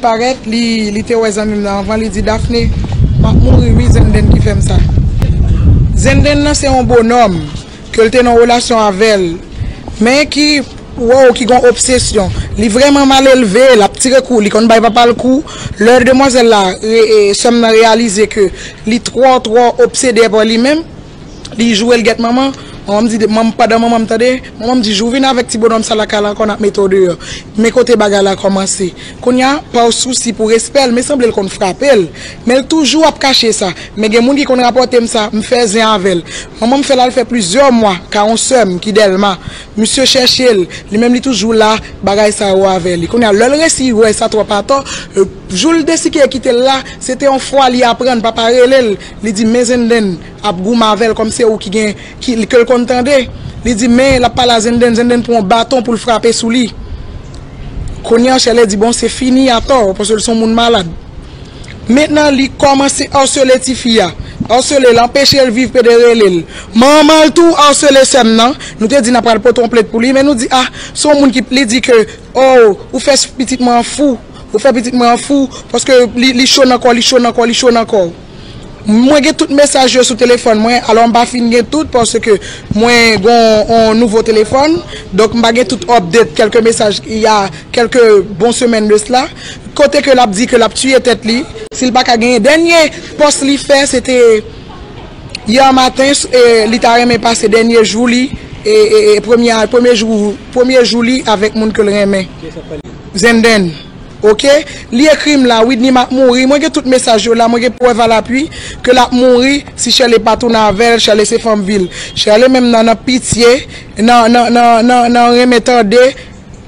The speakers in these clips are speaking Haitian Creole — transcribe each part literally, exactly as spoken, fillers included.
Parèt, li, li te wè zanmi m nan anvan, li di, Daphné, m ap mouri wi, Zenden ki fè m sa. Zenden nan se yon bonòm, ke l te nan relasyon avè l, men ki, wow, ki gon obsesyon. Li vrèman mal elve, l ap tire kou, li konn bay papa l kou. Lè demwazèl la, e, e, sè m nan reyalize ke li twò, twò obsede pa li menm, li joure l gèt manman. Manman m di, manm, pandan manman m tande, manman m di, jou vin avèk ti bonòm sa lakay la ankò, n ap mete w deyò. Men kote bagay la kòmanse. Kounye a, pa w sousi pou respè l, men sanble l konn frape l. Men l toujou ap kache sa. Men gen moun ki konn rapòte m sa, m fè zen avè l. Manman m fè l al fè plizyè mwa ka yon sè m ki Dèlma. Misye chèche l, li menm li toujou la, bagay sa yo avè li. Kounye a, lè l resi wè sa twòp atò, e, jou l deside kite l la, se te yon fwa li aprann, papa rele l, li di, men Zenden ap goumen avè l kòm se ou ki gen, ki, ke l konn tande. Li di, men l ap pale a Zenden, Zenden pran yon baton pou l frape sou li. Kounye a, Shirley di, bon, se fini atò, paske l se yon moun malad. Mentnan, li kòmanse asele tifi a. Asele l, anpeche l viv, pede rele l. Manman l tou asele sè m nan. Nou te di n ap pral pote yon plent pou li, men nou di, ah, se yon moun ki, li di ke, oh, ou fè pitit mwen an fou. Ou fè pitit mwen an fou, paske li, li cho nan kò, li cho nan kò, li cho nan kò. Mwen gen tout mesaj yo sou telefòn mwen, alò m pa fin gen tout, paske mwen gen yon nouvo telefòn, donk m pa gen tout update, kèlke mesaj, il y a quelques bon semèn de sela. Kote ke l ap di ke l ap tiye tèt li, si l pa ka genyen. Dènye pòs li fè, se te yè maten, e, li ta renmen pase dènye jou li, e, e, e premye, premye jou, premye jou li avèk moun ke l renmen. Zenden. Oke? Li ekri m la, Widny, m ap mouri. Mwen gen tout mesaj yo la, mwen gen prèv alapui ke l ap mouri si Shirley pa tounen avè l, Shirley se fanm vil. Shirley menm nan, nan pitye, nan, nan, nan, nan, nan renmen tande,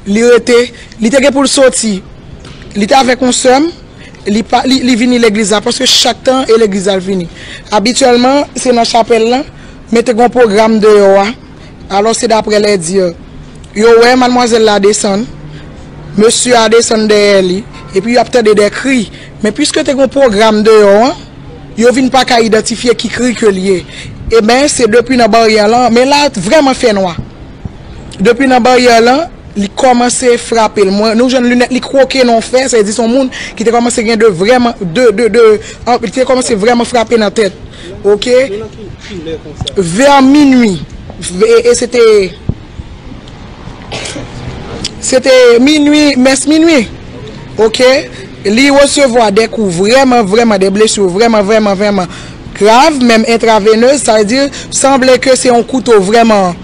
li rete, li te gen pou l soti. Li te avèk yon sè m, li pa, li, li vini legliz la, paske chak tan e legliz la l vini. Abityèlman, se nan chapèl lan, men te gen yon pwogram deyò a. Alò, se d'après les dires. Yo wè madmwazèl la desann, mesye a desann dèyè li, epi y ap tande de kri. Men piske te gen yon pwogram deyò an, yo vin pa ka idantifye ki kri ke l ye. Eben, se depi nan baryè lan, men la vrèman fè nwa. Depi nan baryè lan, li kòmanse frape l. Mwen, nou jwenn linèt li kwoke nan yon fè, sa vle di se yon moun ki te kòmanse gen de vrèman, de, de, de, an, li te kòmanse vrèman frape nan tèt. Oke? Vè minui. Vè, e se te, se te minui, mès minui. Oke? Li resevwa de kou vrèman, vrèman, de blesi vrèman, vrèman, vrèman grav, menm entravenez, sa vle di, sanble ke se yon kouto vrèman,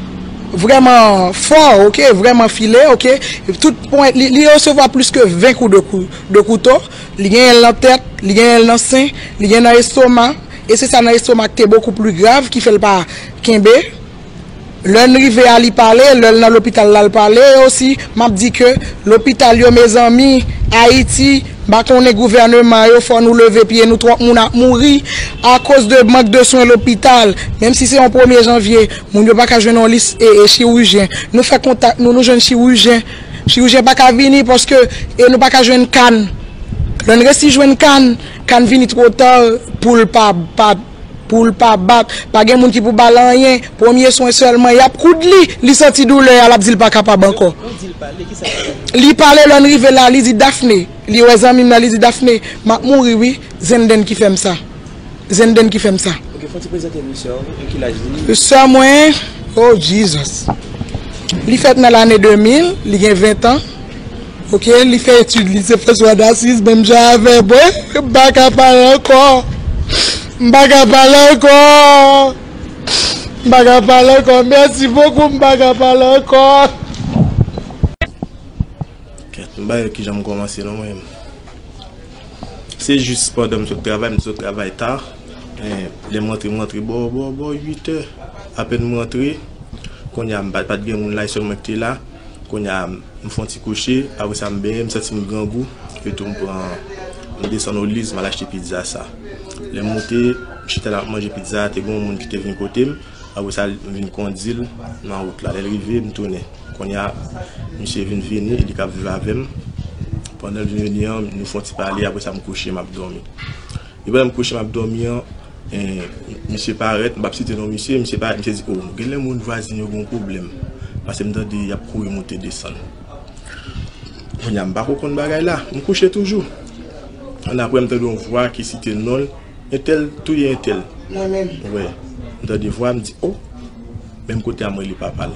vrèman fò, oke, vrèman file, oke. Tout pwen, li, li resevwa plis ke ven kou de kou, de kouto. Li genyen l nan tèt, li genyen l nan sen, li genyen nan estoma, e se sa nan estoma ki te bokou pli grav, ki fè l pa kenbe. Lè n rive a, li pale, lè l nan lopital la, l pale osi. M ap di ke lopital yo, mezanmi, Ayiti, m pa konnen gouvèneman yo, fò nou leve pye nou, twòp moun ap mouri akoz de mank de swen lopital. Menm si se yon premye janvye, moun yo pa ka jwenn yon lis, e, e chirijyen. Nou fè kontak nou, nou jwenn chirijyen. Chirijyen pa ka vini paske, e nou pa ka jwenn kann. Lè n resi jwenn kann, kann vini twò ta pou l pa, pa, pou l pa bat. Pa gen moun ki pou ba l anyen. Premye swen sèlman, y ap koud li, li santi doulè a, l ap di l pa kapab ankò. Li pale, lè n rive la, li di, Daphné, li wè zanmi m nan, li di, Daphné, m ap mouri wi, Zenden ki fè m sa. Zenden ki fè m sa. Ok, fò ti prezante nou sè w, e ki laj li? Sè mwen, oh Jesus. Li fèt nan lane de mil, li gen ven tan. Ok, li fè etid li, se François d'Assise, menm jan avè mwen. M pa ka pale ankò. M pa ka pale ankò. M pa ka pale ankò. Mèsi bokou, m pa ka pale ankò. Kèt, m pa wè kijan m kòmanse non mwen menm. Se jis pandan m sot travay, m sot travay ta. Eh, lè m rantre, m rantre bò, bò, bò uit è. Apèn m rantre, kounye a m pa, pa t gen moun la, e sèl mwen ki te la. Kounye a m fè yon ti kouche, apre sa m benyen, m santi m grangou. Etou m pran, m desann Oliz, m al achte pizza sa. Lè m moute, m chita la ap manje pizza a, te gen yon moun ki te vin kote m. Apre sa, m vin kondi l nan wout la. Lè l rive, m tounen. Kounye a, misye vin vini, li k ap viv avè m. Pandan l vin vini an, nou fè yon ti pale, apre sa, m kouche, m ap dòmi. E pandan m kouche, m ap dòmi an, eh, misye parèt, m p ap site non misye, misye parèt, misye di, "O, genlè moun vwazin yo gen yon pwoblèm." Paske m tande y ap kouri moute desann. Kounye a, m pa ko konn bagay la. M kouche toujou. Annapre, m tande yon vwa ki site non l. Entèl touye entèl. Mwen menm. Wi. M tande vwa, m di, o! Menm kote a, m rele papa l.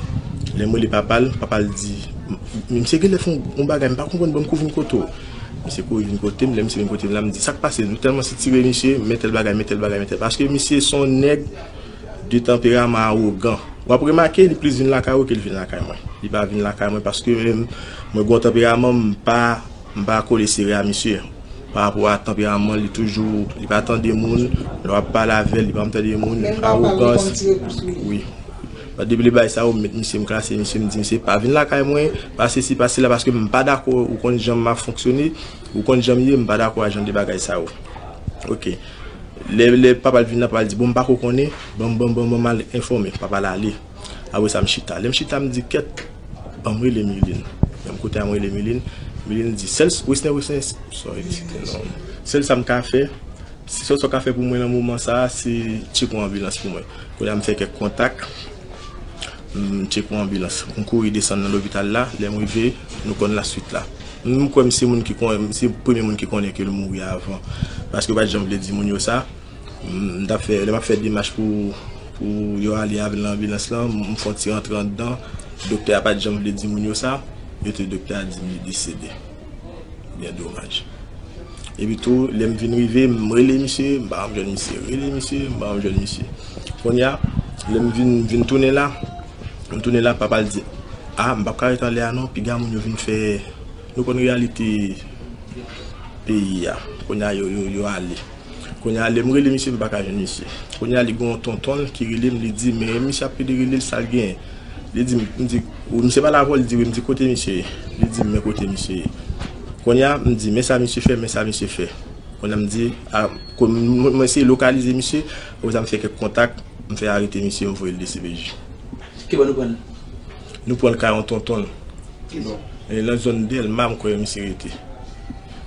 Lè m rele papa l, papa l di, m, m, misye genlè fè yon, yon bagay, m pa konprann, ban m kouri vin kote w. Misye kouri vin kote m, lè misye vin kote m la, m di, sa k pase? Nou tèlman sitire misye, men tèl bagay, men tèl bagay, men tèl. Paske misye se yon nèg de tanperaman awogan. W ap remake, li plis vin lakay ou ke l vin lakay mwen. Li pa vin lakay mwen paske, em, mwen gen yon tanperaman, m pa, m pa kole sere a misye. Pa rapò a tanperaman, li toujou, li pa tande moun, lè w ap pale avè l, li pa tande moun, menm pa w pale, awogans. Wi. Depi li bay sa yo, m met misye, m klase misye, m di misye, pa vin lakay mwen, pa sesi, pa sela, paske m pa dakò, ou konn jan m ap fonksyone, ou konn jan m ye, m pa dakò a jan de bagay sa yo. Ok. Lè, lè papa l vin nan, papa l di, bon, m pa ko konnen, ban m, ban m, ban m, ban m al enfòme, papa l ale. Apre sa, m chita. Lè m chita, m di, kèt, ban m rele Miline. Menm kote a, m rele Miline. Miline di, sèl, Wesner, Wesner, sorry, site non. Sèl sa m ka fè, se sèl sa w ka fè pou mwen nan moman sa a, se tcheke yon anbilans pou mwen. Kounye a, m fè kèk kontak. M tcheke yon anbilans. M kouri desann nan lopital la. Lè m rive, nou konn laswit la. M kwè m se moun ki konnen, m se premye moun ki konnen ke l mouri avan. Paske yo pa t janm vle di moun yo sa. M, m t ap fè, lè m ap fè demach pou, pou yo ale avè l nan anbilans lan, m fè yon ti rantre anndan. Doktè a pa t janm vle di moun yo sa. Yo te, doktè a di m li desede. Byen domaj. Epi tou, lè m vin rive, m rele misye, m pa janm jwenn misye. Rele misye, m pa janm jwenn misye. Kounye a, lè m vin, vin tounen la, m tounen la, papa l di, a, m p ap ka ret anlè a non, piga moun yo vin fè, nou konn reyalite peyi a. Kounye a, yo, yo, yo ale. Kounye a, lè m rele misye, m pa ka jwenn misye. Kounye a, li gen yon tonton l ki rele m, li di, men misye ap plede rele l, sa l genyen? Li di m, m di, ou, misye pale avè w? Li di, wi. M di, kote misye ye? Li di m, men kote misye ye. Kounye a, m di, men sa misye fè, men sa misye fè. Kounye a, m di, a, ko-, m, mwen eseye lokalize misye, apre sa, m fè kèk kontak, m fè arete misye, m voye l D C P J. Ki bò nou pran l? Nou pran l kay yon tonton l. Ki zòn? E nan zòn Dèlma, m kwè misye rete.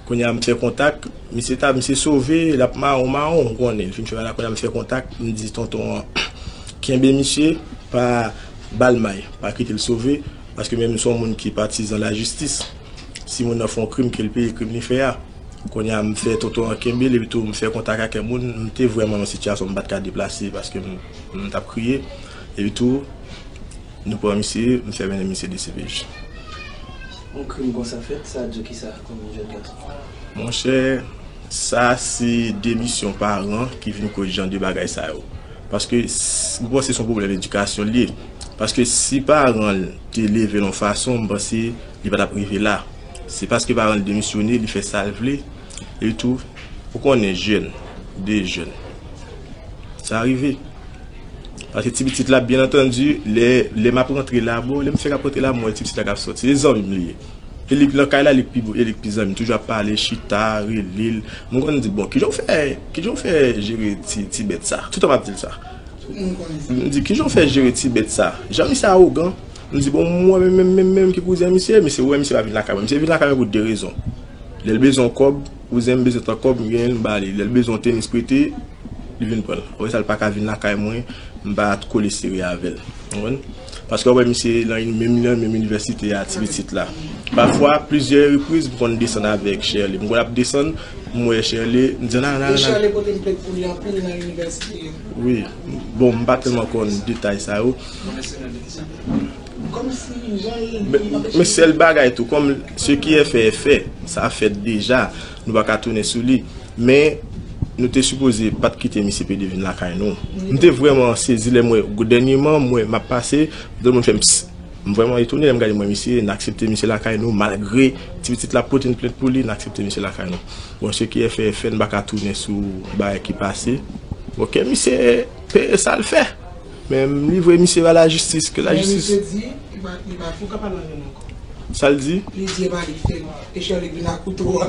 Kounye a, m fè kontak, misye ta, misye sove, l ap mawon, mawon, ou konnen. L fin fè bagay la, kounye a, m fè kontak, m di tonton an, kenbe misye, pa ba l may, pa kite l sove, paske menm se yon moun ki patizan lajistis. Si moun nan fè yon krim, ke l peye krim li fè a. Kounye a, m fè tonton an kenbe l, epi tou, m fè kontak ak kèk moun, m te vrèman nan sitiyasyon, m pa t ka deplase, paske m, m t ap kriye. Epi tou, nou pran misye, m fè mennen misye D C P J. Yon krim konsa fèt, sa di w kisa kòm yon jèn gason? Monchè, sa se demisyon paran ki vin koz jan de bagay sa yo. Paske, s-, m panse se yon pwoblèm edikasyon l ye. Paske si paran l te leve l yon fason, m panse li pa t ap rive la. Se paske paran l demisyone, li fè sa l vle. Epi tou, ou konnen jèn, de jèn. Sa rive. Paske ti pitit la, byen antandi, lè, lè m ap rantre la, bon, lè m fèk ap rantre la, m wè ti pitit la k ap sòti. Se zanmi m li ye. E li k nan kay la, li k pi bon, e li k pi zanmi m. Toujou ap pale, chita, rele l. M konn di, bon, kijan w fè, kijan w fè jere ti, ti bèt sa? Toutan m ap di l sa. M di, kijan w fè jere ti bèt sa? Jan misye awogan. M di, bon, mwen menm, menm, menm, menm ki kouzen misye, misye wè misye pa vin lakay mwen. Misye vin lakay mwen pou de rezon. Lè l bezwen yon kòb, kouzen m bezwen tan kòb, m genyen l, m ba li. Lè l bezwen yon tenis prete, li vin pran l. Apre sa, l pa ka vin lakay mwen, m pa kole sere avè l. Ou konprann? Paske w wè misye nan menm, nan menm inivèsite a, ti pitit la. Pafwa, plizyè repriz, m konn desann avèk Sherley. M konn ap desann, m wè Sherley, m di, nan, nan, nan. E Sherley pote m plent pou li anpil nan inivèsite yo. Wi. Bon, m pa tèlman konn detay sa yo. Men, men sèl bagay tou, kòm ce qui est fait est fait, sa fèt deja, nou pa ka tounen sou li. Men, nou te sipoze pa t kite misye pede vin lakay nou. M te vrèman sezi lè m wè, dènyèman, m wè m ap pase, de moun fè m ps. M vrèman etone lè m gade m wè misye, n aksepte misye lakay nou, malgre ti pitit la pote n plent pou li, n aksepte misye lakay nou. Bon, ce qui est fait est fait, n pa ka tounen sou bagay ki pase. Ok, misye peye sa l fè. Men m livre misye ba lajistis, ke lajistis. Men misye di, li pa, li pa fou ka pale anyen ankò. Sa l di? Li di e pa li k fè l. E Sherley vin ak kouto a.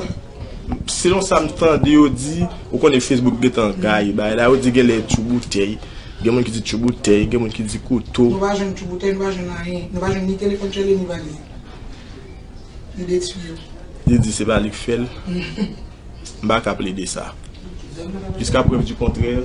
Selon sa m tande yo di, ou konnen Facebook gentan gaye bagay la, yo di genlè tchou boutèy. Gen moun ki di tchou boutèy, gen moun ki di kouto. Nou pa jwenn tchou boutèy, nou pa jwenn anyen. Nou pa jwenn ni telefòn Sherley, ni valiz li. Li detwi yo. Li di se pa li k fè l. M pa ka plede sa. Jiska prèv di kontrè,